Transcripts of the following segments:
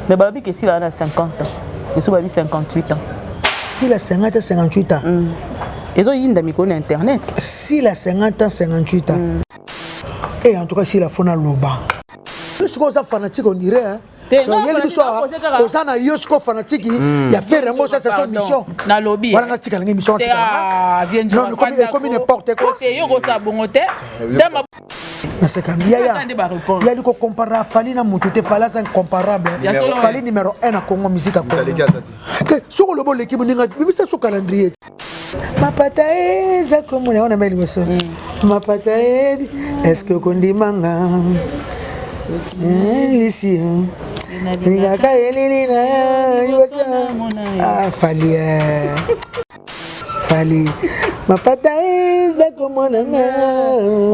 Mais balobi ke Sila na 50 ans, biso balobi 58 ans. Sila 50 58 ans. Ezoyinda mikolo na internet. Sila 50 ans, 58 ans. Eh, en tout cas Sila, fona loba sikoyo oza fanatique, on dirait, hein. Oyeli biso oza na yo sikoyo fanatique ya Ferre yango osasa so mission. Nalobi. Wana natika nange mission, natika ekomi n'importe quoi. Yo kosa bongo te. Naseka yaya, yali kocomparer Fally na motu te. Fally aza incomparable. Fally numéro 1 na Congo, musique ya Congo. Soki olobi oleki moninga, bimisa so calendrier. Mapata eza komona wana mai liboso, mapata ebi. Est-ce okondimanga lisi lingaka elili na liboso? Fally, Fally, mapata eza komonanga,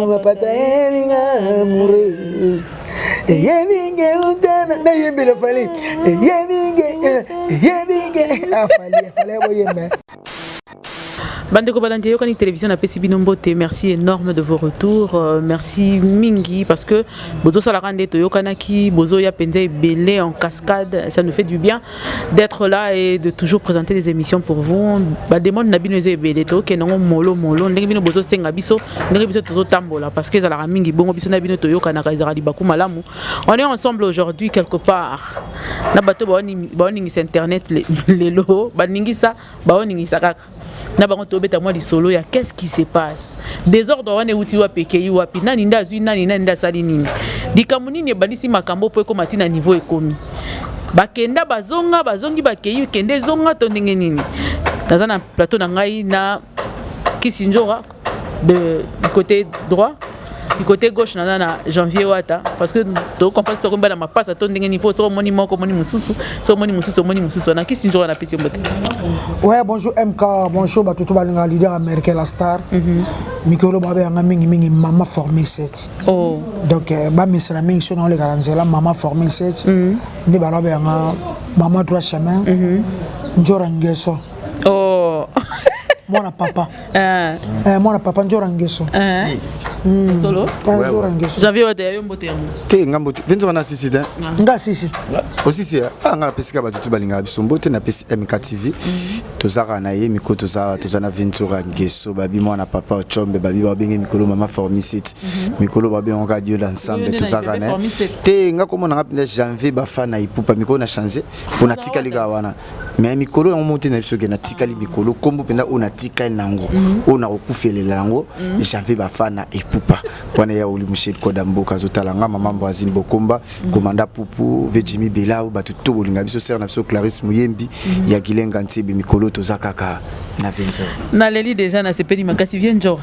mapata elinga mure eyebinge utana nayembela Fally eyebinge eyebinge. Fally, Fally boyemba. Bandeko balandi Eyokani Télévision, napesi bino mbote. Merci énorme de vos retours, merci mingi parce que bozosalaka nde toyokanaki, bozoya mpenza ebele en cascade. Ça nous fait du bien d'être là et de toujours présenter des émissions pour vous. Bademande na bino eza ebele, tokende yango molo molo ndenge bino bozosenga biso, ndenge biso tozotambola, parce que ezalaka mingi bongo. Biso na bino toyokanaka, ezalaka libaku malamu. On est ensemble aujourd'hui quelque part na bato baoningisa internet lelo, baningisa, baoningisa kaka na bango. Tobeta mwa lisolo ya qu'est-ce qui se passe, désordre wana euti wapi, ekei wapi, nani nde azwi nani, nani nde asali nini, likambo nini ebandisi makambo mpo ekóma ntina niveau ekomi, bakenda bazonga, bazongi, bakei, kende ezonga to ndenge nini. Naza na plateau na ngai na Kisi Njora du côté droit, du côté gauche naza na Janvier Wata, parce que tocomprendre soki bana mapasa to ndenge nini, mpo soki omoni moko omoni mosusu, soki omoni mosusu omoni mosusu. Wana Kisi Njora, napesi yo mbote. Ouais, bonjour MK, bonjour bato to balingaka leader américain, la star. Mikolo babeyanga mingimingi Mama Formule 7. Oh. Donc bamesana mingi so naoleka na nzela, Mama Formule 7 nde balo babeyanga, Mama Droit Chemin, Njora Ngeso. Oh. Mwana papa. Ah. Mwana papa Njora Ngeso. Ah. Solo. Njora Ngeso. Janvier Wata, yo mbote yango. Te, nga mbote te, nzoka na sisi te. Nga sisi. Osisi. Ah, nga napesi kaka bato tu balingaka biso mbote. Napesi MK TV, tozalaka na ye mikolo, toza na Ventura Ngeso, babi mwana papa Ochombe, babi babenge mikolo Mama Formisit, mikolo babengaka kaka Dio d'ensemble. Tozalaka na te. Nga komona nga mpenza Janvier Bafa na Ipupa, mikolo na change mpo natikali kaka wana, mais mikolo yango mo te na biso ke natikali mikolo nkombo mpenza oyo natikali nango, oyo nakokufelela yango, Janvier Bafa na Epupa wana ya oli Michel Koda Mboka azotala nga, mama Mboazine Bokomba, komanda Pupu ve Jimmy Belau, bato to bolinga biso, sere na biso Clarisse Muyembi ya Gilenga Ntiebe. Mikolo toza kaka na 20. Naleli déjà, nasepeli makasi. Vieux Njora,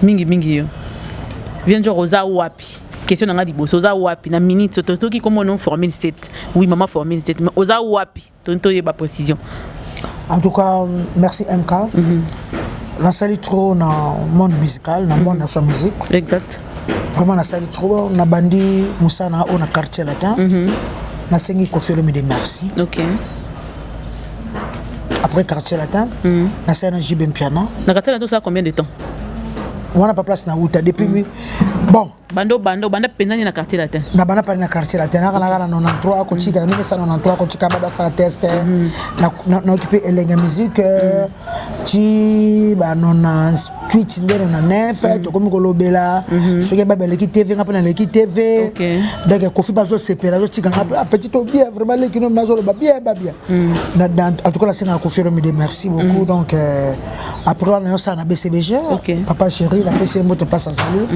mingimingi yo vieux Njora, oza wapi? Question na nga liboso, oza wapi na minute? Soki komona Formule 7, oui, mama Formule 7, mais oza wapi? Toyeba précision. En tout cas, merci MK. Nasali trop na monde musical, na monde na musique. Exact. Vraiment nasali trop, na bandi mosala oyo na Quartier Latin. Nasengi Koffi Olomide merci. Après Quartier Latin, nasali na JB Mpiana. Na Quartier Latin osala combien de temps? Wana pa place na wuta depuis, bon. Bando bando banda mpenza nini na Quartier Latin? Na banda pali na Quartier Latin naka na 93, akotika na 1993, akotika babasala test na okipe Elenge Musique ti ba 98 nde 99 tokomi kolobela soki babeleki TV, nga mpe naleki TV. Donc Koffi bazosepela, azotika nga mpe petit to bien, vraiment leki no nazoloba bien babia. En tout cas nasengaka Koffi Olomide merci beaucoup. Donc après wana yosala na BCBG. Papa Chéri, napesi ye mbote place azali,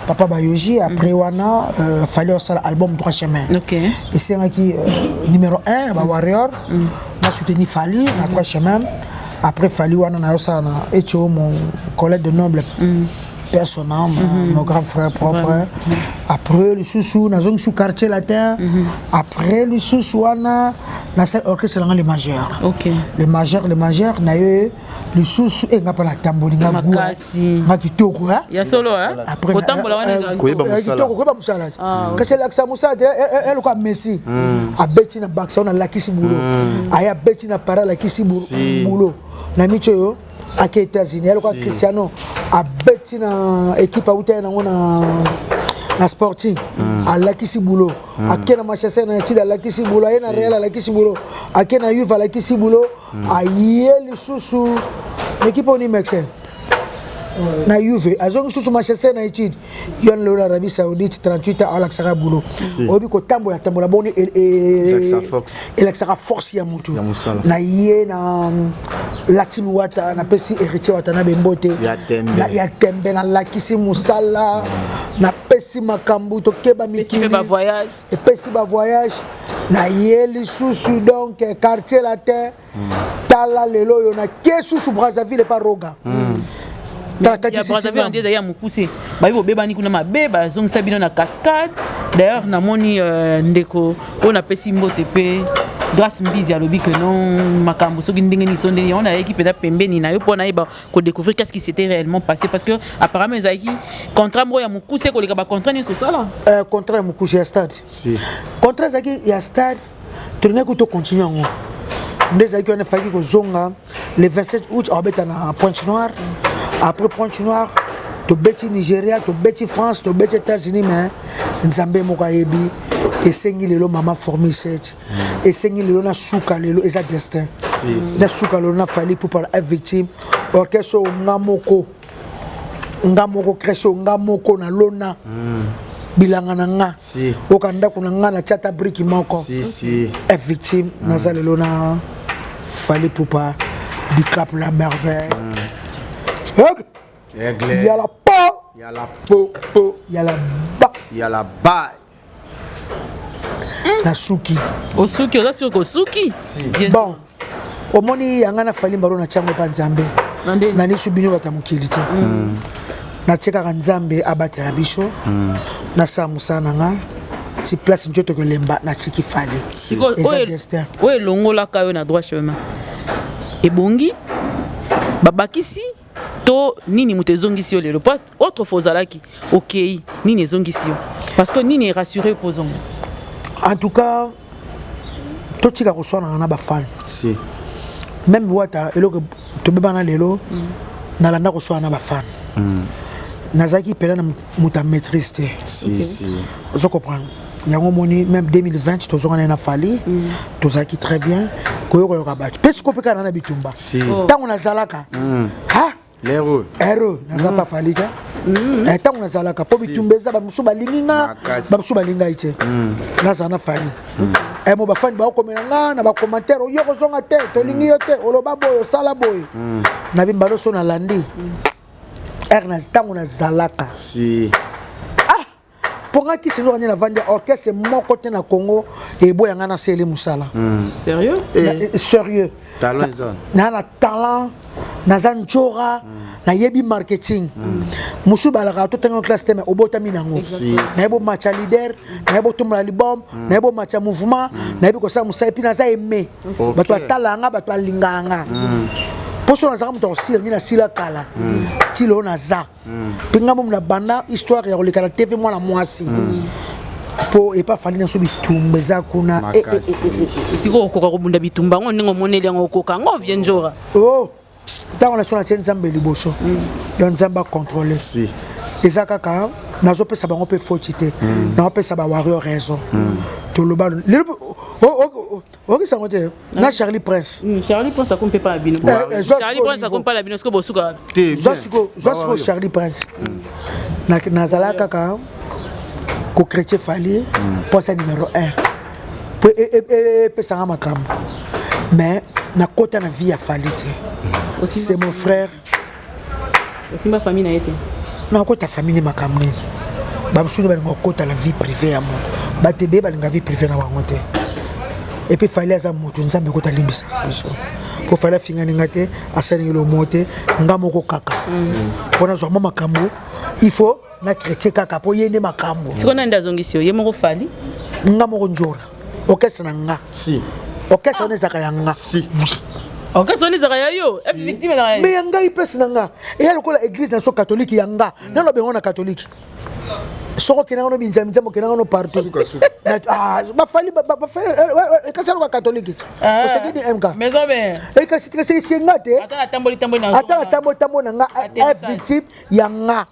papa Bayoji. Après wana Fally osala album Droit Chemin. Esengaki numéro 1 bawarrior na soutenir Fally na Droit Chemin. Après Fally wana nayosala na Etio, mon collègue de noble personne, mon grand frère propre. Après lisusu nazongi su Quartier Latin. Après lisusu wana nasali orchestre nanga Le Majeur. Le Majeur, Le Majeur na ye lisusu e nga mpa natamboli nga nga kitoko. Ya solo. Kotambola wana. Koyeba mosala. Kitoko, koyeba mosala, kasi elakisa mosala te. Eloka Messi abeti na Barcelone, alakisi boulot, aye abeti na Paris, alakisi boulot na miti oyo ake États-Unis. Eloka Cristiano abeti na équipe auta ye nango na Na Sporting alakisi boulot, ake na Manchester United alakisi boulot, aye na Real alakisi boulot, ake na Juve alakisi boulot, aye lisusu équipe oni mexe na Juve, azongi susu Manchester United. Yo lelo na Arabie Saoudite, 38 ans, alakisaka boulot. Oyebi kotambola tambola boni, elakisaka force ya motu na ye. Na latimi Wata, napesi Héritier Wata na bembote ya tembe, nalakisi mosala, napesi makambo, tokeba mikili, epesi bavoyage na ye lisusu. Donc Quartier Latin, tala lelo oyo nakie susu Brazzaville epa Roga. Brazzaville nde ezali ya mokuse. Bayi bobebani kuna mabe, bazongisa bino na cascade. D'ailleurs namoni ndeko oyo napesi mbote mpe Grâce Mbizi alobi ke non, makambo soki ndenge nini so ndenge yango nayeki mpenza pembeni na yo mpo nayeba kodécouvrir qu'est-ce qui s'était réellement passé, parce que apparemment ezalaki contrat moko ya mokuse koleka bacontrat nyonso osala. Contrat ya mokuse ya stade, contrat ezalaki ya stade, tolingaki tocontinue yango nde ezalaki wana. Efalaki kozonga le 27 août, aobeta na Pointe Noire. Après Pointe Noire, tobeti Nigeria, tobeti France, tobeti États-Unis. Mais Nzambe moko ayebi, esengi lelo mama Formule 7, esengi lelo na suka, lelo eza destin na suka lelo na Fally Ipupa na Victime Orchestre oyo nga moko, nga moko crèche oyo nga moko nalona bilanga na nga, oyoka ndako na nga natia ata briki moko. Victime naza lelo na Fally Ipupa du Cap la Merveille. Aigle. Il y a la peau. Il y a la peau, peau. Il y a la ba. Il y a la baille. Na suki. Osuki, oza sûr kosuki? Bon, omoni yanga na Fally mbaro na tiango epa Nzambe na niso bino bato ya mokili te. Natie kaka Nzambe abatela biso, nasala mosala na nga ti place nzoto kolemba, natiki Fally, eza destin. Oyo elongolaka yo na droit chemin, ebongi babakisi to nini? Moto ezongisi yo lelo, po autrefois ozalaki okei, nini ezongisi yo? Parce que nini erassure mpo ozonga? En tout cas, totika koswanaka na bafans. Si. Même Wata, eloko tobebana lelo, nalanda koswana na bafans, nazalaki mpena na moto ya maîtrise te. Si, si. Ozo comprendre yango, omoni même 2020 tozongana na Fally, tozalaki très bien. Koyokoyoka bato mpe sikoyo mpe kaka na bitumba. Ntango nazalaka ha Lero. Ero naza pa Fally te. Ntango nazalaka mpo bitumba eza, bamosusu balingi nga, bamosusu balingi ngai te. Nazala na Fally, mo bafani baokomela nga na bacommentaire: "Oyo kozonga te, tolingi yo te, oloba boye, osala boye." Na bimbalo so nalandi ere na ntango nazalaka. Si. Mpo nga kisi nzoka nde navandi orchestre moko te na Congo eboya nga nasele mosala. Sérieux? Sérieux. Talent eza. Naa na talent, naza njora, nayebi marketing. Mosusu balaka totanga classe te, mais obotami nango. Nayebi omatcha leader, nayebi otombola album, nayebi omatcha mouvement, nayebi kosala mosala, et puis naza aimé. Bato batalaka nga, bato balingaka nga. Mpo so nazalaka moto akosila nde nasila kala. Ti lelo naza mpe nga momu na banda histoire ya koleka na TV mwana mwasi, mpo epa Fally nyonso bitumba eza kuna. Makasi. Sikoyo okoka kobunda bitumba yango ndenge omoneli yango? Okoka yango, vieux Njora? Oh, ntango na so natie Nzambe liboso, donc Nzambe acontrôle. Si. Eza kaka nazopesa bango mpe foti te, nazopesa bawarrior raison. Toloba lelo okisango te na Charlie Prince. Charlie Prince akomi mpe pa na bino? Zwa Charlie sikoyo Prince niveau. akomi pa na bino, sikoyo bosuka? Te. Zwa sikoyo, zwa sikoyo Charlie Prince. Nazalaka kaka kochrétien Fally mpo aza numéro 1, po epesanga makambo, mais nakota na vie ya Fally te, c'est mon frère. Osimba famille na ye te? Nakota famille ne makambo nini? Bamosusu balinga kokota na vie privée ya moto, bato ebeye balinga vie privée na bango te. Et puis Fally aza moto, Nzambe ekota alimbisaka biso, po Fally afingani nga te, asalingi lomo te. Nga moko kaka mpo nazwa mwa makambo, il faut na chrétien kaka mpo ye nde makambo. Sikoyo nani nde azongisi yo? Ye moko Fally? Nga moko Njora, orchestre na nga. Si. Orchestre wana ezalaka ya nga. Si. Orchestre wana ezalaka ya yo, Victime ezalaka ya yo? Mais ya ngai, mpesi na nga eya lokola église na so catholique ya nga. Nano bengo na catholique, soko okendanga no binzambi-nzambi, okendanga no partout. Suka, suka. Bafali ekasi aloka catholique ti osekini MK. Maison mère. Ekasi kasi nga te. Ata natamboli tamboli na Ata na tambo tambo na nga. Atterrissage. Victime ya nga.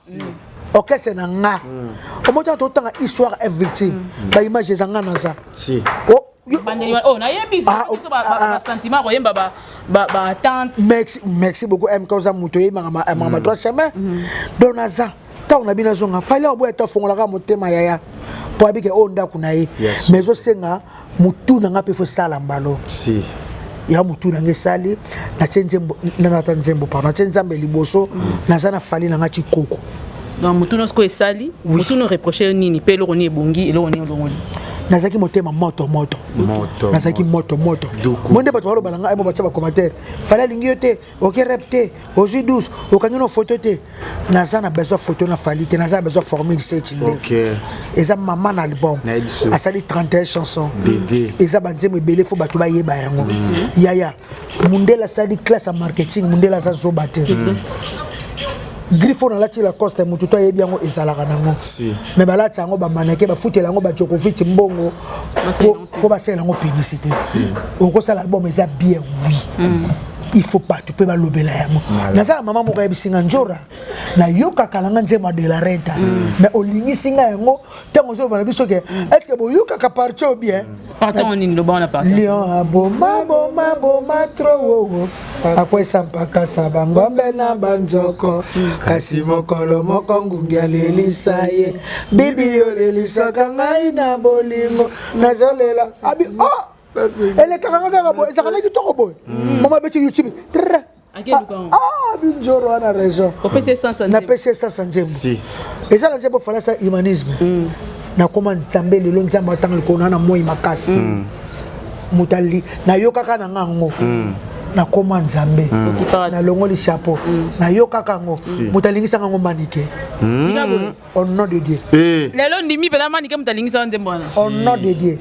Orchestre na nga, omoi ntango totanga histoire F Victime, baimage eza nga naza. Si. Oh, Oh, nayebi Ah, oh, biso ah, ah. basentiment koyemba baatente. Merci, merci beaucoup MK. Oza moto oyebaka makambo droit chemin. Donc naza, ntango na bino azonga, Fally oboya te, afongolaka motema yaya mpo abike oyo ndako na ye. Mais ezosenga motu na nga mpe fo esala mbalo. Si. Ya motu na nga esali, natie nzembo, nanata nzembo, pardon, natie Nzambe liboso, naza na Fally na nga ti koko. Donc motu nyonso ko esali, motu no reproche yo nini mpe eloko nini ebongi, eloko nini olongoli? Nazalaki motema moto moto. Moto. Nazalaki moto moto. Duku. Mo nde bato baloba na ngai mo batia bacommentaire: Fally alingi yo te, oke rep te, ozwi 12, okangi no photo te. Naza na besoin photo na Fally te, naza na besoin Formule 7 nde. Eza mama na album. Nayebi so. Asali 31 chanson. Bébé. Eza banzembo ebele, fo bato bayeba yango. Yaya, mundele asali classe ya marketing, mundele aza zoba te. Griffe oyo nalati, Lacoste, motu to ayebi yango, ezalaka nango. Si. Mais balati yango, bamaneke bafutela yango, bajokovit mbongo mpo basalela yango publicité. Okosala album, eza bien, oui, il faut bato mpe balobela yango. Naza na mama moko ayebisi nga: "Njora, nayokaka nanga nzembo ya De La Renta, mais olingisi nga yango ntango ozoloba na biso ke est ce que boyokaka partie oyo bien?" Partie yango nini? Loba wana partie. Lion aboma boma boma tro wowo, akwesa mpakasa bangombe na banzoko, kasi mokolo moko ngungi alelisa ye. Bibi, olelisaka ngai na bolingo, nazolela abi. Oh, elekaka nga kaka boye, ezalaka na kitoko boye. Mama abeti YouTube trr. Akeluka yango. Ah, binjoro wana raison. Opesi essence ya nzembo. Napesi essence ya nzembo. Si. Eza na nzembo falasa humanisme. Nakoma Nzambe lelo, Nzambe atanga likolo na moi makasi. Moto ali nayokaka na nga yango, nakoma Nzambe. Okipaka te. Nalongoli chapeau, nayokaka yango, moto alingisaka yango Manike. Tika boye. Au nom de Dieu. Eh. Lelo ndimi mpena Manike moto alingisa nzembo wana. Au nom de Dieu,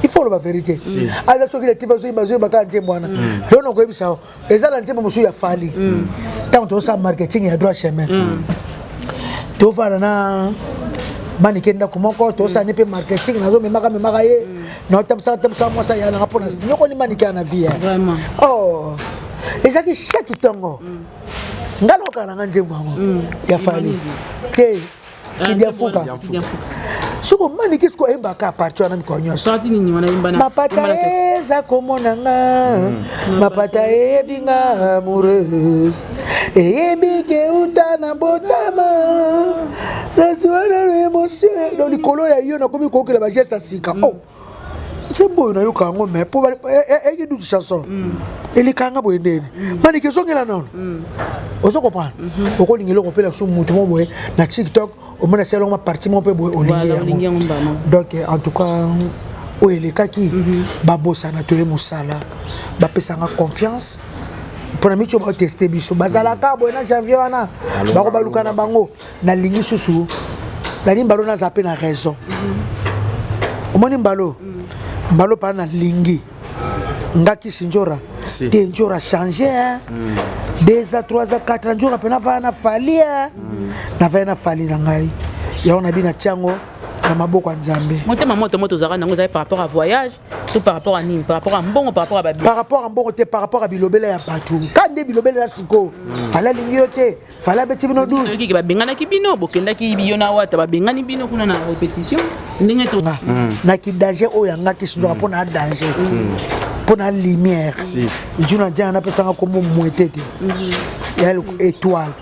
il faut loba vérité. Aza soki letive azoyeba, azoyeba kaka nzembo wana. Lelo nakoyebisa yo, eza na nzembo mosusu ya Fally. Ntango tozosala marketing ya droit chemin, tofanda na Manike ndako moko, tosala ne mpe marketing, nazomemaka memaka ye, naotambisaka tambisaka mwasi ayananga mpona nyokoli Manike ya na vie. Vraiment. Oh, ezalaki chaque ntongo nga naokaka nanga nzembo yango ya Fally te, Kidiafuka. Soki omaniki siko oyembaka apartir wana mikolo nyonso. Partie nini wana yemba na? Mapata eza komona nga, mapata eyebi nga amoureuse, eyebi ke uta na botama nazwa na émotion do likolo ya yo, nakomi koyokela bageste ya sika. Oh, nzembo oyo nayoka yango, mais po eyaki 12 chanson, elekanga boye ndeni Manike ezongela nano. Ozo comprendre, okolinga eloko mpe na biso motu mo boye na TikTok, omona selongo maparti moko mpe boye olingi. Voilà, olingi yango. Yango mbama. Donc en tout cas, oyo elekaki babosana, toye mosala, bapesanga confiance mpona miti oyo baoteste biso. Bazalaka boye na janvier wana, bako baluka na bango. Nalingi susu, nalingi mbalo, naza mpe na raison. Omoni mbalo, mbalo mpana nalingi nga kisi Njora. Si. Te, Njora change, hein? 2 ans, 3 ans, 4 ans, Njora mpe navaya na Fally, hein? Navaya na Fally na ngai yango nabi na tiango na maboko ya Nzambe. Motema moto moto ozalaka nango ezali par rapport à voyage to par rapport à nini? Par rapport à mbongo, par rapport à babi? Par rapport à mbongo te, par rapport à bilobela ya bato. Ka nde bilobela ya sikoyo: Fally alingi yo te, Fally abeti bino 12. Soki babenganaki bino, bokendaki yo na Wata, babengani bino kuna na répétition ndenge to Nga naki danger oyo yangaki sinzoka mpo na danger, mpo na lumière. Si. Juna Dianga napesanga kombo mwete te ya étoile.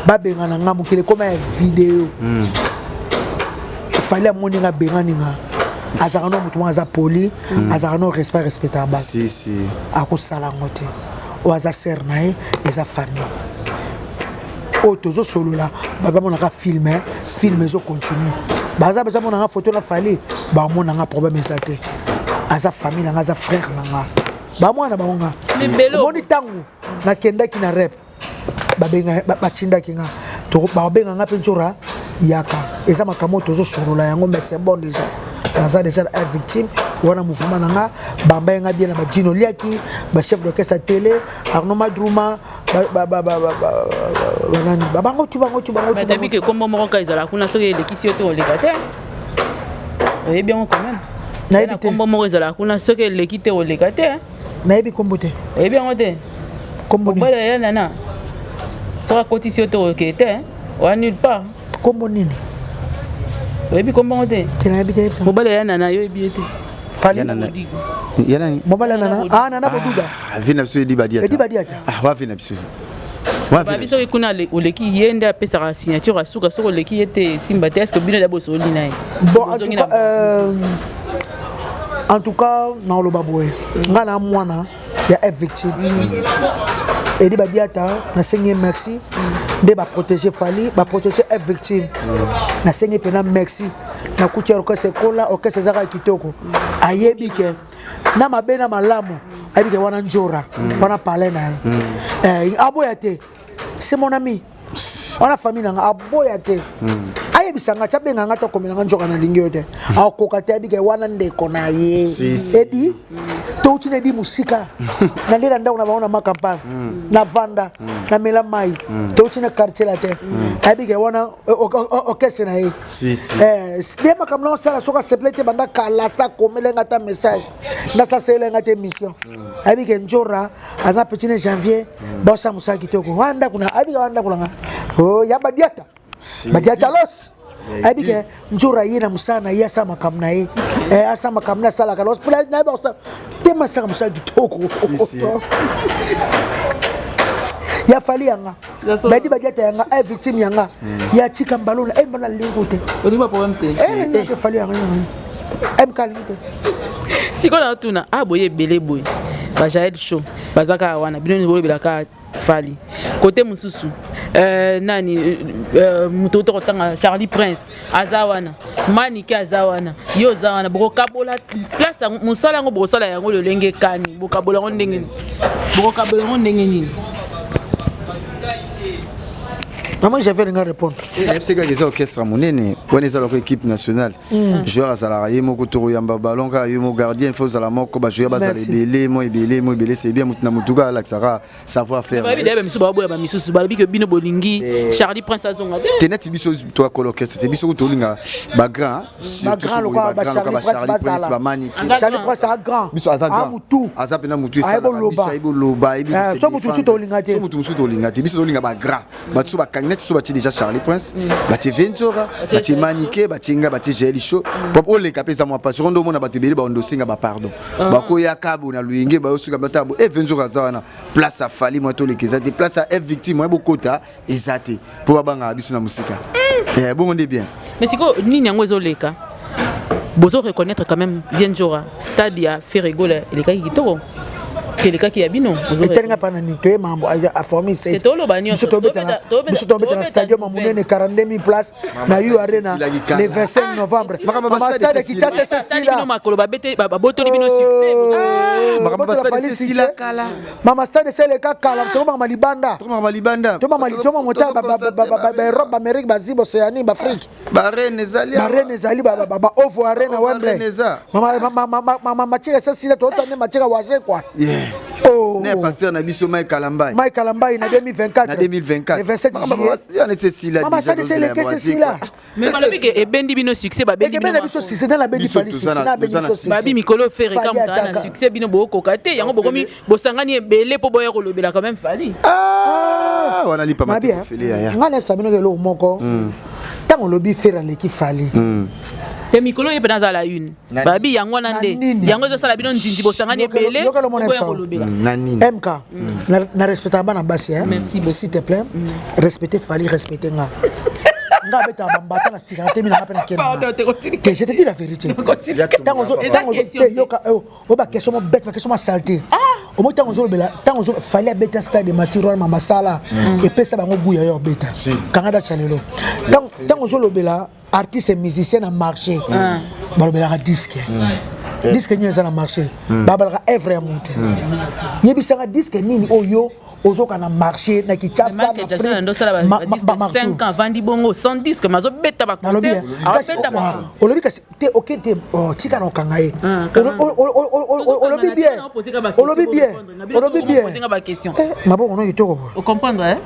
Babengana nga, mokili ekoma ya video. Fally amoni nga, abengani nga. Azalaka no motu moko aza poli, azalaka no respect, respectaka bato. Si, si. Akosala yango te. Oyo aza sere na ye, eza famille oyo tozosolola. Bamonaka film, film ezocontinue. Baza bazamonanga photo na Fally, bamonanga problème eza te. Aza famille nanga, aza frère na nga, bamwana bango nga. Mais Belo- Omoni, ntango nakendaki na rep, batindaki nga, babenga nga mpe: "Nzora, yaka." Eza makambo oyo tozosolola yango, mais c'est bon, déjà naza déjà na victime wana. Mouvement na nga bamba ye nga bien na badino liaki, bachef d'orchestre télé Arnaud Madruma, banani, babango tu, bango tu, bango tu. Bayebi ke kombo moko kaka ezala kuna, soki elekisi yo te, oleka te. Oyebi yango quand même? Nayebi te. Kombo moko ezalaka kuna, soki eleki te, oleka te. Nayebi kombo te. Oyebi yango te? Kombo nini? Obala ya nana, soki akotisi yo te, okee te, oya nulle part. Kombo nini? Oyebi kombo ngo te? Te, nayebi te, yebisa. Mobali ya Nana, yo oyebi ye te? Fali. Ya Nana. Ya nani? Mobali ya Nana, ah, Nana Boduga. Ah, vie na biso Edi Badiata. Edi Badiata. Ah, wa vie na biso. Wa vie na Babi biso. soki kuna oleki ye nde apesaka signature ya suka. Soki oleki ye te, esimba te. Est-ce bino da bosoli na ye? Bon, en tout Bozongi cas, en tout cas, naoloba boye: nga na mwana ya F Victime Edi Badiata, nasengi ye merci nde baprotege Fali, baprotege F Victime. Nasengi mpena merci. Nakuti ya orchestre ekola, orchestre ezaka kitoko. Ayebi ke na mabe na malamu, ayebi ke wana njora wana palais na ye. Aboya te, c'est mon ami wana, famille nanga. Aboya te, ayebisa nga ti abenga nga to akomela nga nzoka nalingi yo te, akoka te. Ayebi ke wana ndeko na ye. Si, si. Edi, touti na Edi mosika, nande na ndako na bango na Macampagne, na vanda, namela mai, touti na Quartier Latin. Ayebi ke wana orchestre na ye. Si, si. Nde makambo na osala, soki asepele te, banda kala sa akomelenga ata message, ndasaselenga te émission. Ayebi ke njora aza petit ne janvier, baosala mosala kitoko wana ndako na. Ayebi ke wana ndako nanga. Oh, ya Badiata. Badiata los, ayebi ke njora ye na mosala na ye, asala makambo na ye. Asala makambo na asalaka los mpo nayeba kosala te, masaka mosala kitoko. Si. Ya Fali yanga, Badi Badiata yanga, e Victime yanga, ya tika mbalona e mbala lingo te. Olingi ba problème te. Eh, te, Fali yanga, MK lingo te. Sikoyo na tuna a boye ebele boye, bajael Show baza kaka wana, bino bolobelaka Fali. Kote mosusu, nani, moto ota kotanga, Charlie Prince aza wana, Manike aza wana, yo oza wana. Bokokabola place mosala yango, bokosala yango lolenge kani? Bokabola yango ndenge nini? Bokokabola yango ndenge nini? Maman, j'avais nga répondre. Nayebisi kaka, eza orchestre monene wana, eza lokola équipe nationale. Joueur azalaka ye moko, tokoyamba ballon kaka yo mo gardien, faut ozala moko, bajoueur bazala Merci. ebele mo ebele mo ebele. C'est bien, motu na motu kaka alakisaka savoir faire. Bayebi dayeba misusu baboya, bamisusu balobi ke bino bolingi Charlie Prince azonga te. Te, neti biso toakola orchestre te, biso tolinga bagrand. Bagrand lokola ba Charlie Prince bazala. Bamanike. Aza Charlie grand. Prince a grand. Biso aza A grand. mutu. Aza mpena mutu. Ayebi Esalaka biso oloba. ayebi oloba, ayebi Eh, kose so mutu mosusu défendre. tolinga te. So mutu mosusu tolinga te. Biso tolinga bagrand, bato so bakangi neti so batie déjà Charlie Prince, batie Venzora, batie Manike, batie nga, batie Jael Show. Po oleka mpe eza mwa pasi rondo, omona bato ebele baondosenga bapardon, bakoyaka bo na luyenge, bayosuka bata bo e Venzora aza wana, place afali mwa toleka eza te, place ya F Victime mwa bokota eza te, mpo babangaka biso na mosika. Bongo nde bien. Mais sikoyo nini yango ezoleka? Bozo reconnaître quand même Vienjora, stade ya Ferre Gola elekaki kitoko ke elekaki ya bino. Bozo Etelinga mpa na nini? Toye mambo aformi. Te, toloba nyonso. Biso tobetana biso tobetana tobeta stadium ya nouvelle. monene, 42 000 place na U Arena Esilaki kala. le 25 novembre. Makambo Mama, ba stade stade ya esesila. Kinshasa Tali bino esesila. makolo, babete babotoli bino succès. Makambo Botola ba stade Fally esesila succès. kala. Mama, stade eseleka kala, tokomaka libanda. Tokomaka libanda. Toma mota baEurope, baAmérique, baAsie, baOcéanie, baAfrique. Barene ezali awa. Barene ezali, baOvo Arena. Ovo Wembley. Arena eza. Mama, Matika esesila, totande Matika Wazekwa. Yeah. Oh. Ne pasteur na biso Mike Kalambai. Mike Kalambai na 2024. Na 2024. Le 27 juillet. Yana esesila. Mama, stade eseleka, esesila. Mais balobi ke ebendi bino succès, babendi Ekebe bino na biso succès, na bendi Biso Fally toza succès, na bendi toza na biso succès. Babi mikolo Ferre Fally kamutana na azaka. succès, bino bokoka te. Yango bokomi bosangani ebele mpo boya kolobela quand même Fally. Ah, wana lipama te. Mabi, Kofele yaya. nga nayebisa bino eloko moko: ntango olobi Ferre aleki Fally, Te, mikolo ye mpena azala une. Babi yango wana Na nde nini? yango ezosala bino nzinzi, bosangani ebele Yokelo mona mpo boya ebisa. kolobela. Na nini? MK, na respectaka bana basi, hein? Merci beaucoup. S'il te plaît, respecte Fally, respecte nga. Nga abetaka bambata na sika, natemi nanga mpe nakende. Pardon, te continue. Te, je te dis la vérité. Continue. Ntango Eza ntango question te te. yoka, oyo baquestion mo bête, baquestion ma saleté. Omoi ntango ozolobela, ntango ozo Fally abeta stade Martyrs wana, masala epesa bango guya yo obeta. Si. Kanga datya lelo. Ntango ozolobela artiste musicien na marché, balobelaka disque. Disque nini eza na marché? Babalaka œuvre ya motu. Yebisaka disque nini oyo ozoka na marché na Kinshasa, na Michael Jackson andosala Afrique, ba 5 ans avandi bongo sans disque, mazobeta nalobi baconcert, kasi aobeta machine. Olobi kasi te, oke te, oh, tika na okanga ye. Olobi bien, olobi bien, olobi bien. Baquestion. Eh, maboko no kitoko boye. Ocomprendre, hein?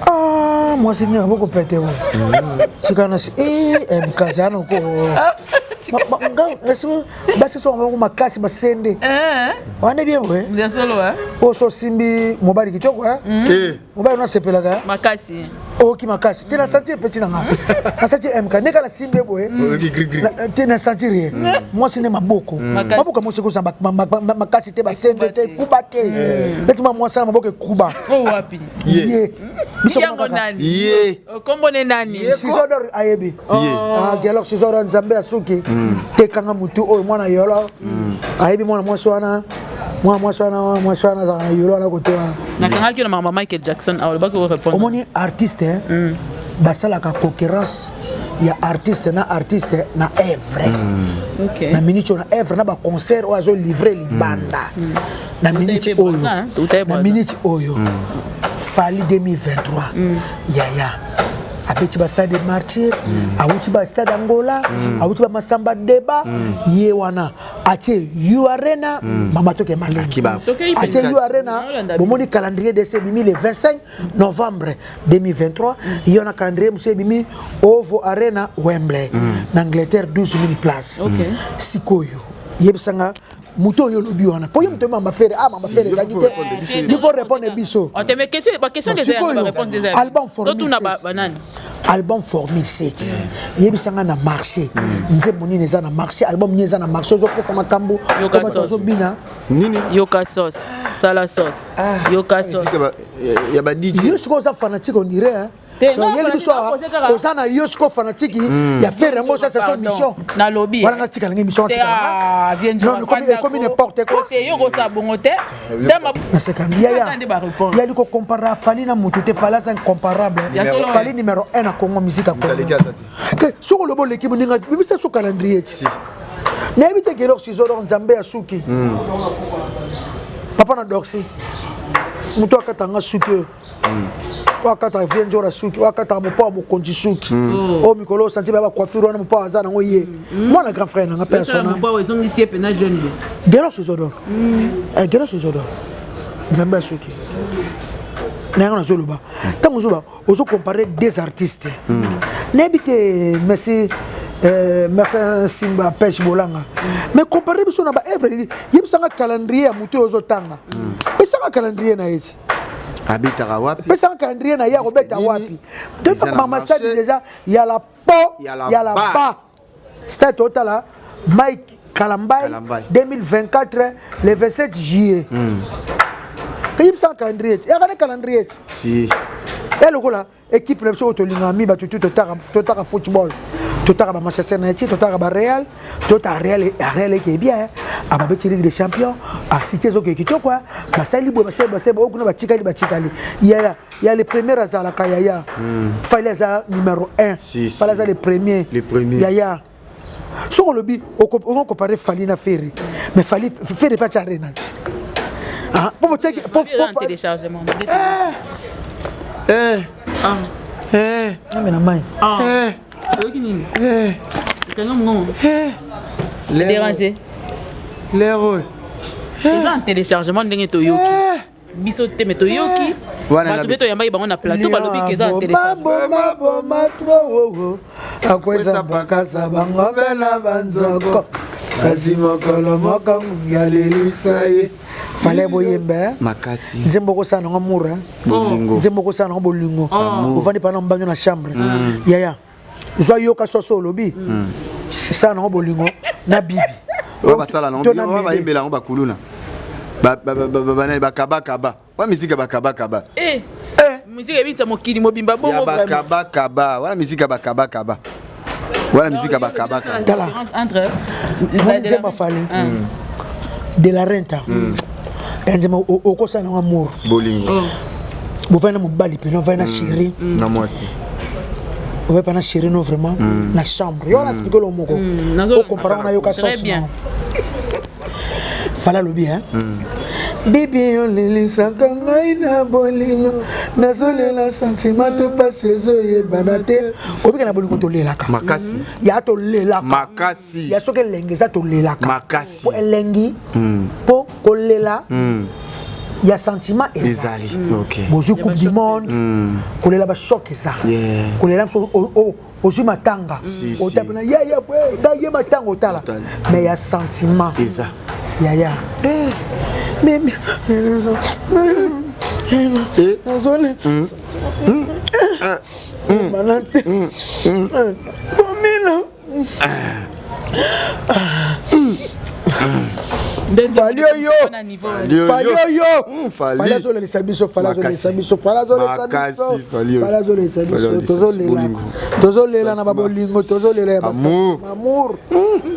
Ah, mwasi nini maboko pete boye? Tika na si mkazi anoko basi so maboko makasi basende wana bien boye. Ya solo, hein? Oyo so osimbi mobali kitoko, Eh, mobali no asepelaka. Makasi. Oyoki makasi te, nasentir petit na nga, nasentir MK ndenge nasimbi ye boye te, nasentir ye mwasi nde maboko, maboko ya mwasi ekozala makasi te, basende te, ekuba te, neti ma mwasi na maboko ekuba. Ye biso. Ye. Kombo ne nani? Sisodor ayebi gelor Sisodor, Nzambe ya suki tekanga mutu oyo, mwana yolo ayebi mwana mwasi wana, mwana mwasi wana, mwasi wana azalaka na yolo wana, kote wana. Nakangaki na mama Michael Jackson, alobaki orépondre. Omoni, artiste basalaka concurrence ya artiste na artiste na œuvre. Na minute oyo, na œuvre, na baconcert oyo azolivre libanda, na minute oyo, na minute oyo, Fally 2023, yaya, abeti bastade de Martyr, awuti bastade Angola, awuti bamasamba deba, ye wana atie U Arena. Mama, toke malembe, atie U Arena. Bomoni calendrier dc ebimi le 25 novembre 2023. Ye wana calendrier mosusu ebimi, Ovo Arena, Wembley na Angleterre, 12 000 place. Sikoyo yebisanga, moto oyo olobi wana, mpo ye moto mama Ferre, ah, mama Ferre ezalaki te, il faut répondre biso. Album Formule, album Formule 7, yebisanga na marché nzembo nini eza na marché, album nini eza na marché ozopesa makambo po bato bazobina? Nini? Yoka sauce, sala sauce, yoka sauce. Ya ba DJ. Yo sikoyo oza fanatique, on dirait. Oyeli biso oza na yo sikoyo fanatique ya Ferre, yango osasa so mission. Nalobi. Wana natika nange mission, ekomi n'importe quoi. Yo kosa bongo te. Naseka yaya, yali kocompare Fally na motu te. Fally aza incomparable, Fally numéro 1 na Congo, musique ya Congo te. Soki olobi oleki moninga, bimisa so calendrier ti nayebi te. Kelor Sisodor, Nzambe ya suki, papa na Dorsi, moto akatanga suki oyo, oyo akataka vie nzora suki, oyo akataka mopa wa mokonzi suki, oyo mikolo osanti baya bacoiffure wana, mopa aza nango ye mwana grand frère nanga mpe asona. Gelo Sisodor, Gelo Sisodor, Nzambe ya suki na yango. Nazoloba, ntango ozoba ozocompare deux artistes, nayebi te. Merci, merci Simba Pêche Bolanga. Mais compare biso na baœuvre, yebisanga calendrier ya motu oyo ozotanga, pesanga calendrier na ye ti. Abetaka wapi? Pesanga calendrier na ye, akobeta wapi? Mama, stade déjà ya la po ya la ba stade, totala Mike Kalambay 2024 le 27 juillet. Eyebisanga calendrier ti, yaka ne calendrier ti. Si. Ya lokola équipe na biso oyo tolingaka mi bato tu, totaka football, totaka bamanchester United, totaka bareal, totaka Real. Real eke bien, ababeti Ligue des champions, asiti ezokee kitoko, basali boye, basali, basali oyo kuna, batikali, batikali yaya ya le premier azalaka yaya. Fally aza numéro 1. Fally aza le premier. Yaya, soki olobi okocompare Fally na Ferre, mais Fally, Ferre mpe atia Arena ti po botiaki. Téléchargement. Eh. Eh. Amena mai. Eh. Oyoki nini? Ekanga mongongo. Déranger. Leroy. Eza en téléchargement, ndenge toyoki biso te, me toyoki bato mpe toyambaki bango na plateau, balobi ke eza en téléchargement. Boma trop akwesa mpakasa bango mpe na banzoko, kasi mokolo moko ngungi alelisa ye. Fale boyembe. Makasi. Nzembo okosala nango mura. Bolingo. Nzembo okosala nango bolingo, ovandi mpana mbanyo na chambre, yaya, zwa yoka soso, olobi sala nango bolingo na bibi. Oyo basala nango, bayembela yango bakuluna bakabakaba wa misika bakabakaba. Misika ebinisa mokili mobimba bongo. Ya bakabakaba wana, misika bakabakaba wana, misika bakabakaba. Tala, nzembo afali de la Renta, ya nzembo okosala nango amour. Bolingo. Bovandi na mobali pene, ovandi na chéri. Na mwasi. Ovandi pa na chéri no vraiment na chambre, yo wana explique lo moko, ocompare ngo nayoka sauce. No Fala alobi hein, bibi olelisaka ngai na bolingo, nazolela sentiment to pasi ezoyebana te. Obika na bolingo tolelaka. Makasi. Ya tolelaka. Makasi. Ya soki elengi eza, tolelaka. Makasi. Po elengi, mpo kolela ya sentiment ezali. Bozwi Coupe du monde, kolela bachoc eza, kolela mosu ozwi matanga, otapena yaya nga ye matanga otala, mais ya sentiment eza. Yaya, mimi nazole. Mana te. Bomina. Fally oyo. Fally oyo. Fally azolelisa biso, Fally azolelisa biso, Fally azolelisa biso. Fally azolelisa biso. Tozolela. Tozolela na babolingo, tozolela ya Amour. Amour.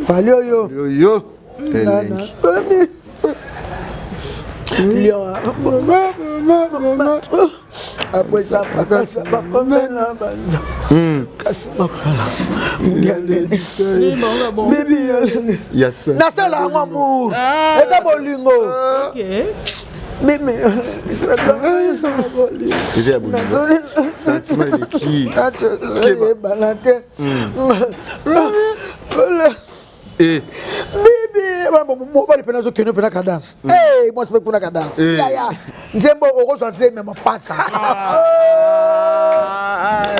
Fally oyo. Yo. Elengi. Lion. Après ça, papa, ça va pas la banza. Kasi makala. Baby, Yes. nasala yango amour eza bolingo mimi Eza ya bolingo. Sentiment eleki. ebana te Eh. Bibi mobali mpena azokende mpena cadence mwasi mpe kuna cadence yaya nzembo okozwa zemi ya mapasa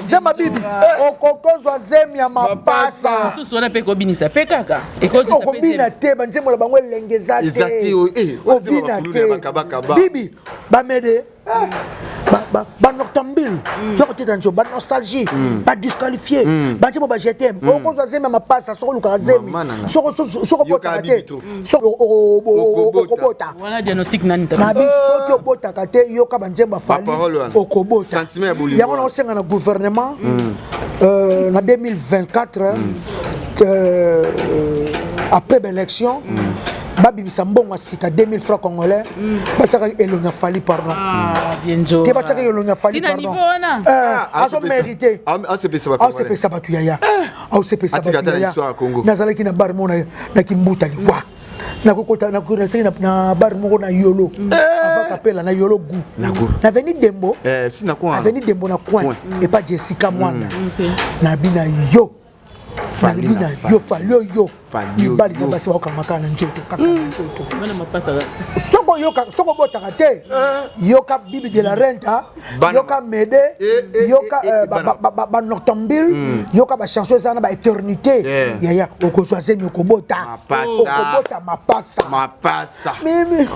nzemba bibi okokozwa zemi ya mapasa mosusu wana mpe ekobinisa mpe kaka okobina te banzembo na bango elenge eza te obina te bibi bamede banoctambule yoko teta nzo banostalgie, badisqualifie, banzembo bajetem. Okozwa zemi ya mapasa soko olukaka zemi, soko obotaka te, soki okobota wana diagnostic nani? Nabi soki obotaka te, yoka banzembo ya Fally, okobota. Yango na osenga na gouvernement na 2024, après baélection, babimisa mbongo ya sika 2000 francs congolais, batiaka elongi ya Fally, pardon te, batiaka elongi ya Fally, pardon, azomérite, asepelisa bato yaya, aosepelisa bato yaya. Nazalaki na bar moko na Kimbuta, liwa nakokota, nasaki na bar moko na Yolo, avant kapela na Yolo gu na veni Dembo, aveni Dembo na coin epa Jessica Mwanda. Nabi na yo, nalobi na yo, Fally oyo, mibali na basi bakokanga kaka na nzoto, kaka na nzoto. Soki oyoka, soki obotaka te, yoka Bibi de la Renta, yoka Mede, yoka banoctambule, yoka bachanson eza na baéternité yaya, okozwa zemi, okobota, okobota mapasa. Mapasa. Mimi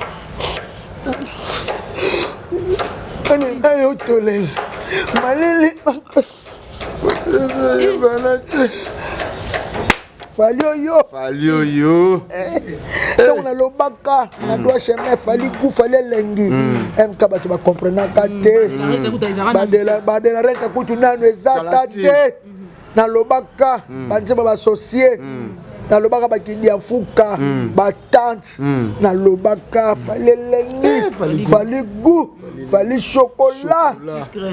ayo tolela malili. Fally oyo. Fally oyo. Ntango nalobaka na droit chemin, Fally ku Fally elengi mk, bato bakomprenaka te. Badela Renta kutu nano ezata te. Nalobaka banzembo basosie, nalobaka bakidi ya fuka, batante, nalobaka Fally elengi, Fally goût, Fally chocolat,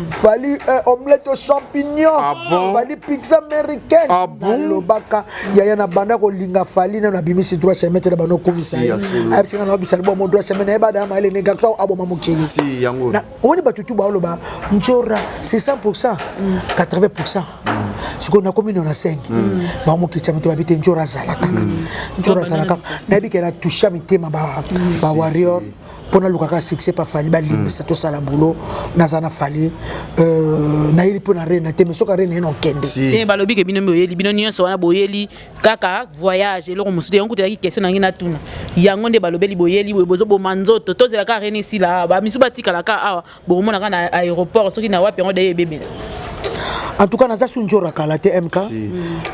Fally omelette aux champignons, Fally pizza américaine. Nalobaka yaya, na banda kolinga Fally nano abimisi droit chemin te, na bando okumisa ye, ayebisinga na obisa libomo droit chemin, nayeba da mayele ne garçon aboma mokili. Omoni bato tu baoloba Njora c'est 100, 80, sikoyo nakomi 95, bamokitisa mito, babi te, Njora azalaka, Njora azalaka. Nayebi ke na touche mitema bawarrior mpo nalukaka succès pa Fally, balimbisa, tosala boulot. Naza na Fally, nayeli mpo na rena te, mais soki arena ye na okende. Te, balobi ke bino boyeli, bino nyonso wana boyeli kaka voyage, eloko mosusu. Yango kutu ezalaki question na ngai natuna yango nde balobeli boyeli boye, bozoboma nzoto, tozela kaka rena esila, bamisu batikalaka awa, bokomonaka na aéroport soki na wapi, yango daye ebebela. En tout cas naza su Njora kala te, mk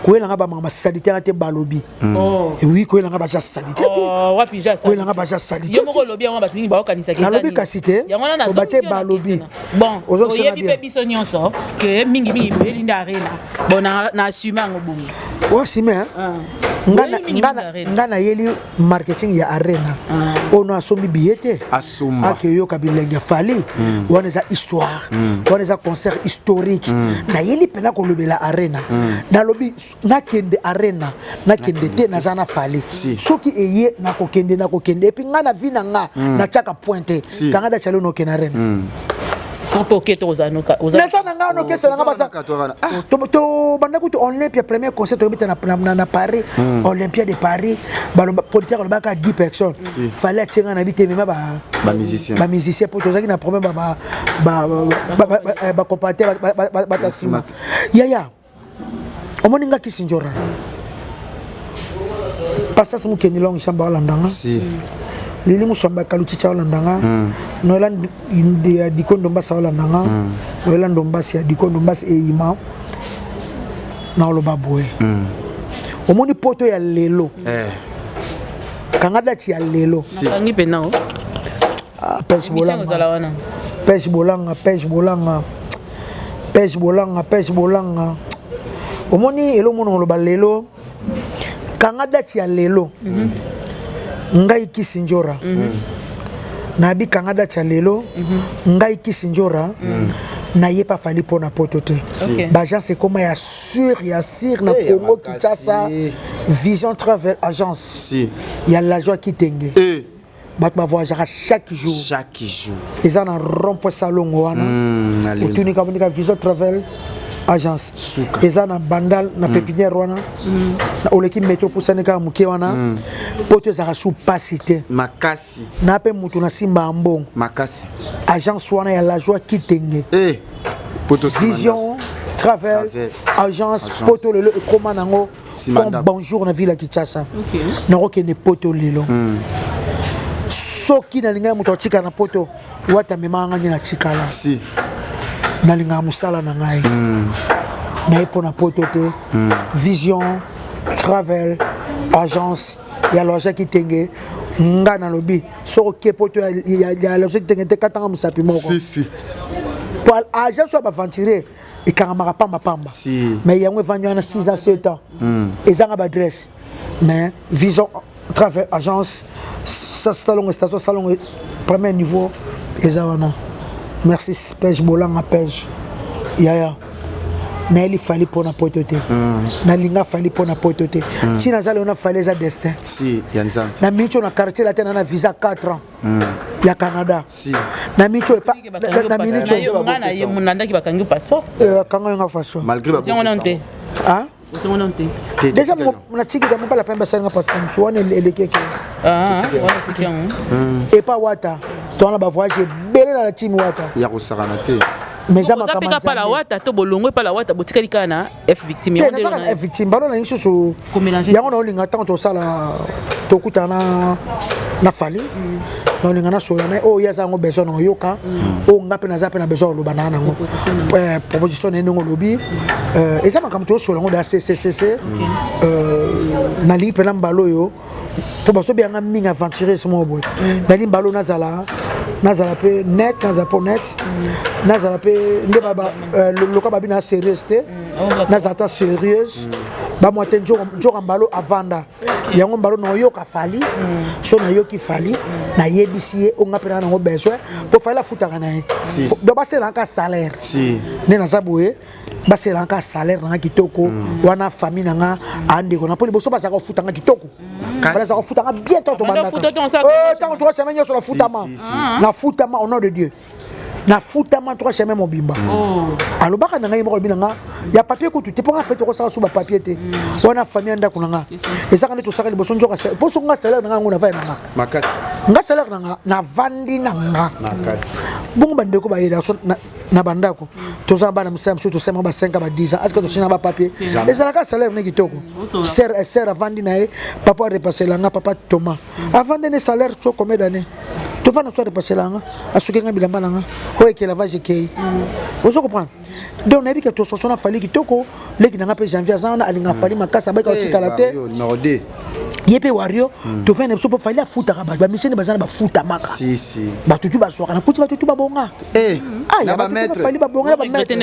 koyelanga bamaka basalite wana te, balobi oui, koyelanga baza salite te. Wapi ja? Koyelanga baza salite. Yo moko olobi yango, bato mingi baokanisaka. Nalobi kasi te. Yango wana. Oba te, balobi. Bon, oyebi mpe biso nyonso ke mingimingi boyeli nde arena. Bon, na assume yango bongo. Oassume. Nga nayeli marketing ya arena oyo no asombi billet te, akeyoka bilenge ya Fally wana, eza histoire wana, eza concert historique. Nayeli mpena kolobela arena, nalobi nakende arena, nakende te, naza na Fally, soki eye nakokende, nakokende. Et puis ngai na vie na nga natiaka point te, kanga dati alo nokende arena. So mpe oke to ozala Naza na ngai nokesela nga baza tobanda kutu Olympia, premier concert toyebita na Paris, Olympia de Paris, producteur alobaka 10 personnes, Fally atie ngai na bi te, mema bamusicien, po tozalaki na problème bacomparateur bata nsima. Yaya, omoni nga kisi Njora, pasas mokende longue chambre, aolandanga. Lili Musamba Kalutiti aolanda nga. Noela ya Diko Ndombasi aolanda nga. Noela Ndombasi ya Diko Ndombasi eyima. Naoloba boye. Omoni poto ya lelo. Kanga date ya lelo. Nakangi mpe o. Ah, pêche Émission Bolanga. ozala wana. Pêche Bolanga, pêche Bolanga. Pêche Bolanga, pêche Bolanga. Omoni elo mona oloba lelo. Kanga date ya lelo. Ngai Kisi Njora. Nabi kanga date ya lelo. Ngai Kisi Njora. Nayepa Fally mpona poto te. Baagence ekóma ya sûr, ya sûr na Eh, ya Congo makasi. Kinshasa, Vision Travel Agence ya Lajoi Kitenge. Bato bavoyageaka chaque jour. Chaque jour. Eza na rond point Salongo wana. Na lelo. Otunika bonika Vision Travel Agence. Suka. Eza na Bandal, na pépinière wana. Oleki métro, pusani kaka moke wana. Poto ezalaka su pasi te. Makasi. Na mpe motu na nsima ya mbongo. Makasi. Agence wana ya Lajoi Kitenge, Poto. Vision Travel Travel. Agence. Agence. Poto lelo ekóma nango Nsima comme ndako. bonjour na ville ya Kinshasa. Nakokende poto lelo. Soki nalingai moto atikala na poto, wata amemaka ngai nde natikala. Nalingaka mosala na ngai, naye mpo na poto te. Vision Travel Agence ya Loja Kitenge, nga nalobi soki oke poto ya Loja Kitenge te, katanga mosapi moko. Si si. Po agence oyo baaventurier ekangamaka pambapamba. Mais yango evandi wana 6 ans, 7 ans, ezanga baadresse. Mais Vision Travel Agence, Salongo, station Salongo, premier niveau, eza wana. Merci Pege Bolanga, Pege yaya. Nayeli Fally mpona poto te, nalinga Fally mpona poto te. Ntina aza lelo na Fally eza destin. Si, ya Nzambe. Na miniti oyo na Quartier Latin na visa 4 ans ya Canada. Na miniti oyo na miniti oyo Nga na ye nandaki bakangi passeport. Kanga yanga faso. Malgré yango nano te. Ah? Yango nano te. Déjà natikika mobala pembe, asalinga passeport mosusu wana elekeki. Ah, wana otiki yango. Epa wata towana bavoyage ebele na la team wata. Ya kosakana te. Mais eza oza mpe makambo kaka pala wata to bolongo epala wata, botikali kaka na F Victime. Te. Yango nde Nazaka na F Victime bano na lisusu. Komélanger. Yango naolinga ntango tosala, tokutana na Fally, naolinga nasola na ye oyo ye aza yango besoin na oyoka oyo nga mpe naza mpe na besoin koloba na nango. Proposition na ye ndenge olobi, eza makambo toyosola yango da cccc. Nalingi mpena mbala oyo mpo bazobeyanga mingi aventureuse moko boye. Nalingi mbala oyo nazala mpe net, nazala mpo net, nazala mpe nde loka babi na sérieuse te, nazala ta sérieuse bamwa te. Nzoka mbalo avanda yango mbalo naoyoka Fally. So nayoki Fally, nayebisi ye onga mpe na nango besoin mpo Fally afutaka na ye. Donc baselaka salaire nde naza boye, baselaka salaire nanga kitoko wana, famille nanga andeko na mpo liboso bazalaka kofutanga kitoko. Fally azalaka kofutanga bien ntango tobandaka, ntango 3 semaine nyonso nafutama, nafutama au nom de Dieu, nafutama 3 semaine mobimba. Alobaka na ngai moko, alobi na nga ya papier kutu te, mpo nga fete okosala so bapapier te wana. Famille ya ndako na nga ezaka nde tosaka liboso nzoka mpo soki nga salaire na nga yango navai na nga. Nga salaire na nga navandi na nga bongo. Bandeko bayela so na bandako, toza bana mosala mosusu, tosalama ba 5, ba 10 ans, aske tosina bapapier, ezalaka salaire ne kitoko. Ser avandi na ye, papa arepasela nga, papa Thomas avandi ne salaire so combien d'année tovanda so, arepasela nga, asukeli nga bilamba na nga oyo eke lavage ekei, ozo comprendre. Donc nayebi ke tososo na Fally kitoko. Leki na nga mpe Janvier aza wana, alinga Fally makasi, abayika kotikala te. Ye mpe wario tofai na biso mpo Fally afutaka bato bamisene baza na bafutamaka. Bato tu bazwaka na kuti, bato tu babonga. Fally babonga na bamaître.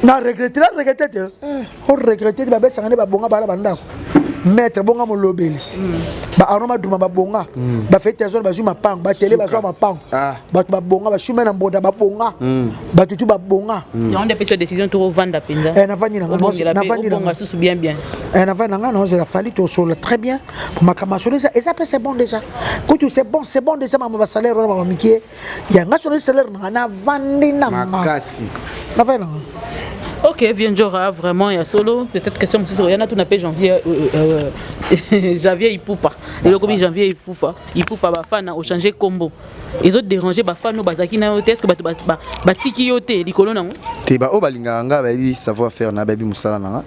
Na regrette, na regrette te, o regrette te. Babesaka nde babonga bala bandako, maître bonga molobeli, baarno maduma babonga, bafete zone bazwi mapango, batele bazwa mapango, bato babonga, bashume na mbonda babonga, bato tu babonga. Yango nde apesi décision to ovanda mpenza. Navandi nanga susu bien bien. Navandi nanga, naozela Fally, tosola très bien po makambo asolo eza mpe c'est bon déjà kutu, c'est bon, c'est bon déjà. Mama basalaire wana mama mikie yanga solo salaire nanga navandi nanga, navandi nanga. Ok, vieux Njora, vraiment, il y a solo. Peut-être question mosusu, il y en a tout appelé Janvier. Janvier Ipupa. Lelo komi Janvier Ipupa. Ipupa Bafana ochange kombo. Ezo déranger bafana oyo bazalaki na yo te? Est-ce que bato batiki yo te likolo nango? Te, baoyo balingaka nga bayebi savoir faire na, bayebi mosala na nga.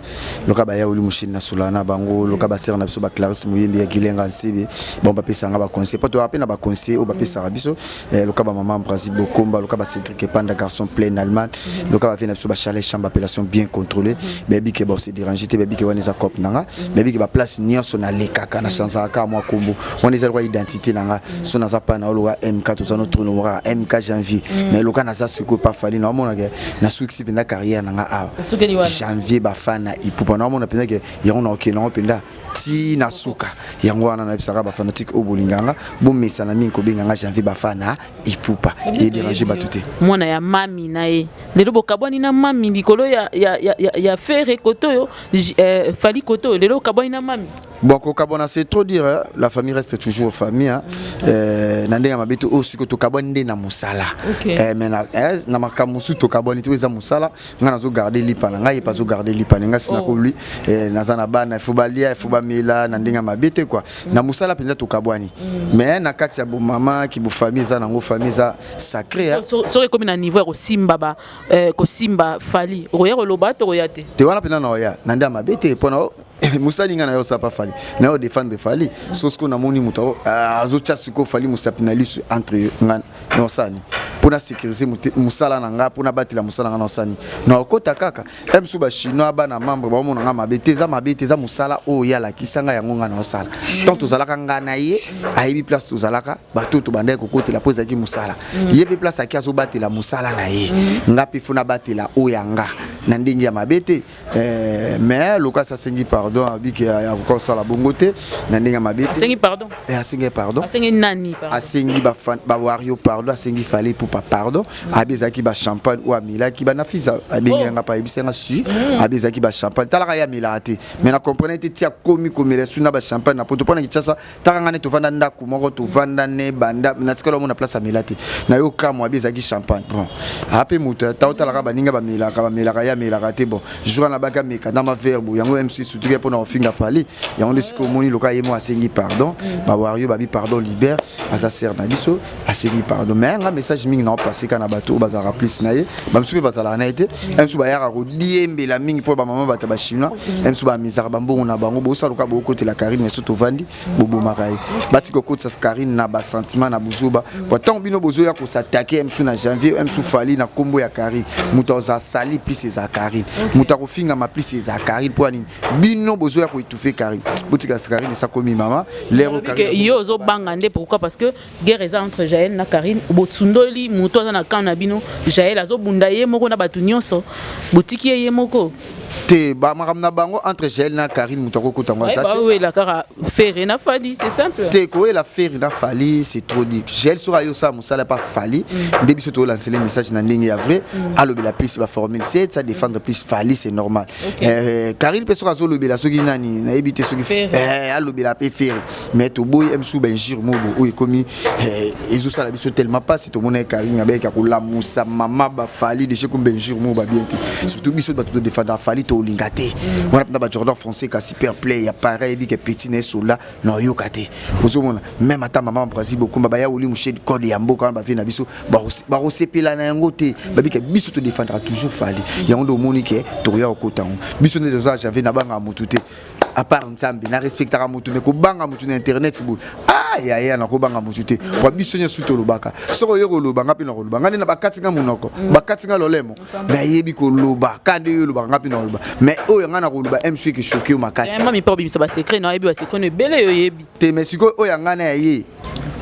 Loka baya oli moshini na sola na bango, loka basere na biso, baclarisse Moyembi ya Gilenga Nsebe, bon, bapesaka nga baconseil po toyaka mpe na baconseil oyo bapesaka biso. Loka bamama Brazil Bokomba, loka bacédrik Epanda, garçon plein Allemagne, loka bavie na biso bachalet chambre, appellation bien contrôlée, bayebi ke bose déranger te. Bayebi ke wana eza cope na nga, bayebi ke baplace nyonso nalekaka nachanzaka kaka mwa kombo wana, eza loka identité na nga. So naza pa na oloka MK, toza no trône kaka MK Janvier, mais loka naza sikoyo pa Fali, naomonake nasukisi mpenza carrière na nga awa. Osukeli wana. Janvier Bafana Ipupa, naomona mpenza ke yango naokende yango mpenza ti na suka. Yango wana nayebisaka bafanatique oyo bolinganga, bomesana mingi kobenganga Janvier Bafana Ipupa, edérange bato te. Mwana ya mami na ye, lelo bokabwani na mami likolo ya Ferre kote oyo, Fali kote oyo, lelo okabwani na mami. Bon, kokabwana, c'est trop dire, hein. La famille reste toujours famille, hein. Na ndenge ya mabe te. Oyo sikoyo tokabwani nde na mosala. Mais na makambo mosusu tokabwani te. Oyo eza mosala, ngai nazogarde lipa na ngai, ye mpe azogarde lipa na ngai. Si nakoli, naza na bana, ifo balia, ifo bamela. Na ndenge ya mabe te quoi. Na mosala mpenza tokabwani, mais na kati ya bomama ki bofamille eza nango, famille eza sacré, hein. Soki ekomi na niveau ya kosimba kosimba Fali, okoya koloba to okoya te? Te, wana mpenza na oya na nde ya mabe te, mpona mosali ngai na yo osapa Fali, na yo défendre Fali. So sikoyo namoni moto azotya sikoyo Fali mosapi na lisu entre ngai na osani, mpona sécuriser mosala na ngai, mpona batela mosala na ngai na osani, na okota kaka mosusu. Bachinois, bana membre, baomona ngai mabe te. Eza mabe te, eza mosala oyo ye alakisa ngai, yango ngai na osala. Tant tozalaka ngai na ye, ayebi place tozalaka, bato tobandaki kokotela mpo ezalaki mosala. Ye mpe place aki azobatela mosala na ye, nga mpe fo nabatela oyo ya nga na ndenge ya mabe te. Mais lokasi asengi pardon, abiki akoka kosala bongo te na ndenge ya mabe te. Asengi pardon? Asengi pardon. Asengi nani pardon? Asengi bawario pardon, asengi Fali Pupa pardon. Abi ezalaki bachampagne oyo amelaki, banafise abengi yanga pa, ayebisi yanga su abi ezalaki bachampagne. Talaka, ye amelaka te, mais na comprendre te ti akomi komela su na bachampagne na poto. Mpo na Kinshasa, taka nga ne tovanda ndako moko, tovanda ne banda natikala omona place amela te. Na yo kamwa, abi ezalaki champagne. Bon, ape moto ta otalaka baninga bamelaka, bamelaka, ye amelaka te. Bon, jour wana baki ameka na maverre bo yango mc sutuki mpona kofinga Fali. Yango nde sikoyo omoni loka ye mo asengi pardon, bawario babi pardon libère, aza sere na biso, asengi pardon. Mais nga message mingi na opase kaka na bato oyo bazalaka plus na ye, bamosusu mpe bazalaka na ye te, mosusu bayaka kodiembela mingi mpo bamama bato ya bachinois, mosusu bamisaka bambongo na bango. Bosala bokotela Karine, mais so tovandi bobomaka ye. Batika kokotisa Karine na basentiment na buzoba, po ntango bino bozoya kosatake mosusu na Janvier, mosusu Fali na nkombo ya Karine, moto aza sali plus eza Karine, moto akofingama plus eza Karine. Mpo ya nini bino bozoya koétouffe Karine? Botika Karine, esakomi mama lero. Yo ozobanga nde pourquoi? Parce que guerre eza entre Jael na Karine. Bosundoli moto aza na camp na bino. Jael azobunda ye moko na bato nyonso, botiki ye ye moko. Te, makambo na bango entre Jael na Karine, moto akokota yango aza te. Bawela kaka Ferre na Fali, c'est simple. Te, koyela Ferre na Fali, c'est trop dit. Jael soki ayo osala mosala pa Fali, nde biso tolancele message na ndenge ya vrai, alobela plus baformule 7, ça défendre plus Fali, c'est normal. Karine mpe soki azolobela soki nani, nayebi te, soki alobela mpe Ferre, mais toboyi msu bainjure mobo oyo ekomi ezosala biso tellement mpasi. Tomona ye Karine abeyaki kolamusa mama bafali déjà ekomi bainjure moko babien te, surtout biso bato todefendre Fali, tolinga te wana mpenza. Bajordan français kasi super play ya pareil, yebi ke petit na ye sola na oyoka te. Ozomona même ata mama Brazil Bokumba baya oli moshe code ya mboka wana, bavie na biso bakosepela na yango te. Babika biso todefendaka toujours Fali, yango nde omoni ke tokoya kokota yango. Biso nde toza Janvier, nabangaka motu te à part Nzambe. Na respectaka motu, mais kobanga motu na internet boye, ayaya, nakobanga motu te. Po biso nyonso tolobaka, soki oye koloba, nga mpe na koloba. Nga nde na bakati nga monoko, bakati nga lolemo, nayebi koloba ka nde oyo olobaka, nga mpe na koloba. Mais oyo nga na koloba msu eke choke yo makasi. Mami mpe obimisa basecret na oyebi, basecret no ebele yo oyebi. Te, mais sikoyo oyo ya nga na ya ye.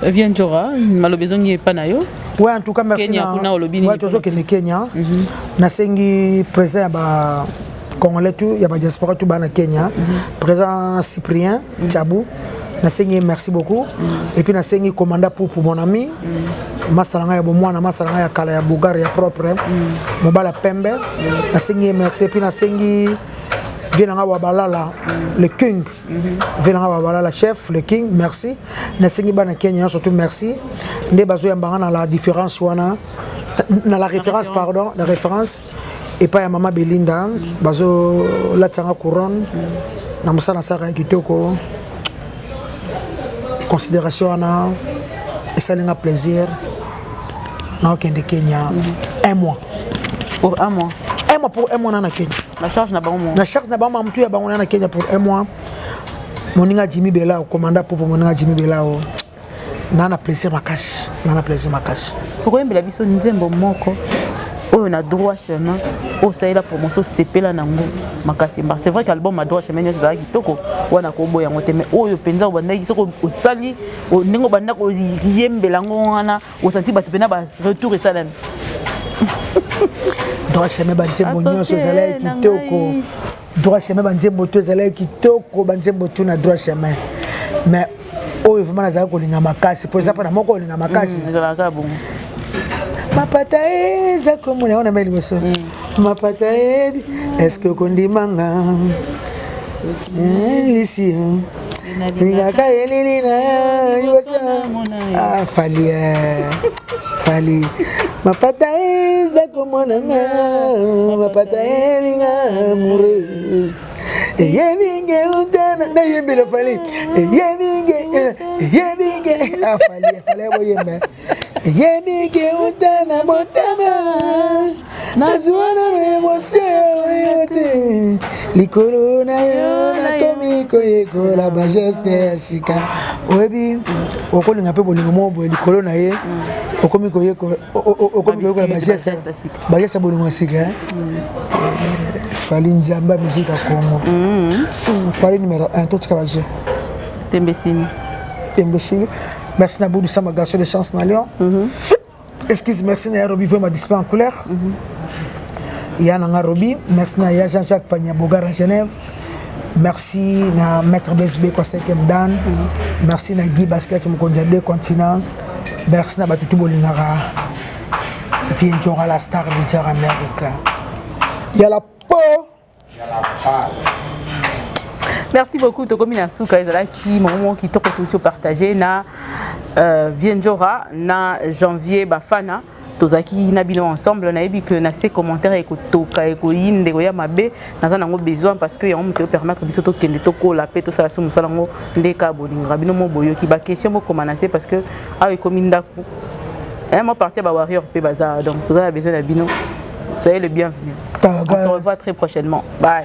Viens Njora, maloba ezongi epa na yo. Ouais, en tout cas merci. Kenya kuna olobi nini? Ouais, tozokende Kenya. Nasengi président ya ba congolais tout ya badiaspora tout bana Kenya, président Cyprien Tchabou, nasengi merci beaucoup. Et puis nasengi commanda Pupu, mon ami, masala ngai ya bomwana, masala ngai ya kala, ya bogare, ya propre, mobala pembe, nasengi ye merci. Et puis nasengi vie na ngai wa balala, le king, vie na ngai wa balala, chef le king, merci. Nasengi bana Kenya nyonso tout merci, nde bazoyambanga na la différence wana, na la référence, pardon, la référence epai ya mama Belinda, bazolatisanga couronne na mosala nasalaka ya kitoko. Considération wana esalinga plaisir. Naokende Kenya un mois. Pour un mois? Un mois, pour un mois na na Kenya. Na charge na bango? Na charge na bango, mamutu ya bango na na Kenya pour un mois. Moninga Jimmy Belao, commanda popo, moninga Jimmy Belao, na plaisir makasi, na plaisir makasi. Okoyembela biso nzembo moko oyo na Droit Chemin, oyo osalela promotion, osepela nango makasi? Mba c'est vrai que album ya Droit Chemin nyonso ezalaki kitoko, wana koboya yango te, mais oyo mpenza obandaki, soki osali ndenge obanda koyembela yango wana, osanti bato mpena baretour esalami. Droit Chemin, banzembo nyonso ezalaki kitoko. Droit Chemin, banzembo to ezalaki kitoko, banzembo tu na Droit Chemin, mais oyo vraiment nazalaki kolinga makasi, mpo eza mpona moko olinga makasi. Ezalaka bongo. Mapata eza komona yango na mai liboso, mapata eyebi est-ce okondimanga lisi lingaka elili na liboso. Ah, Fally, Fally, mapata eza komonanga, mapata elinga mure eyebinge utana nayembela Fally eyebinge eyebinge. Ah, Fally, Fally, boyemba eyebinge utana motema nazwana na émotion oyo te likolo na yo, nakomi koyekola bageste ya sika. Oyebi, okolinga mpe bolingo moko boye likolo na ye, okomi koyekola bageste ya bolingo ya sika. Fally, nzambe ya musique ya Congo, Fally numéro 1, totika baje. Tembesini. Tembesini. Merci na Boudou Sama, garçon de chance na Lyon. Excuse, merci na ya Robi, vraiment display en couleur. Ya nanga Robi, merci na ya Jean-Jacques Pagna Bogar à Genève. Merci na maître BSB kwa 5e dan. Merci na Guy Basket, mokonzi ya deux continents. Merci na bato tu bolingaka Vieux Ndjora, la star du Amérique. Ya la po. Merci beaucoup. Tokomi na suka. Ezalaki moment kitoko touti opartage na Vieux Ndjora na Janvier Bafana. Tozalaki na bino ensemble. Nayebi ke na se commentaire ekotoka, ekoyinde, ekoya mabe, naza nango besoin, parce que yango moto epermettre biso tokende, tokola mpe tosala so mosala yango nde kaka bolingaka bino mo boyoki baquestion bokoma na se, parce que awa ekomi ndako mo parti ya bawarrior mpe baza. Donc toza na besoin na bino. Soyez le bienvenu, on se revoit très prochainement, bye.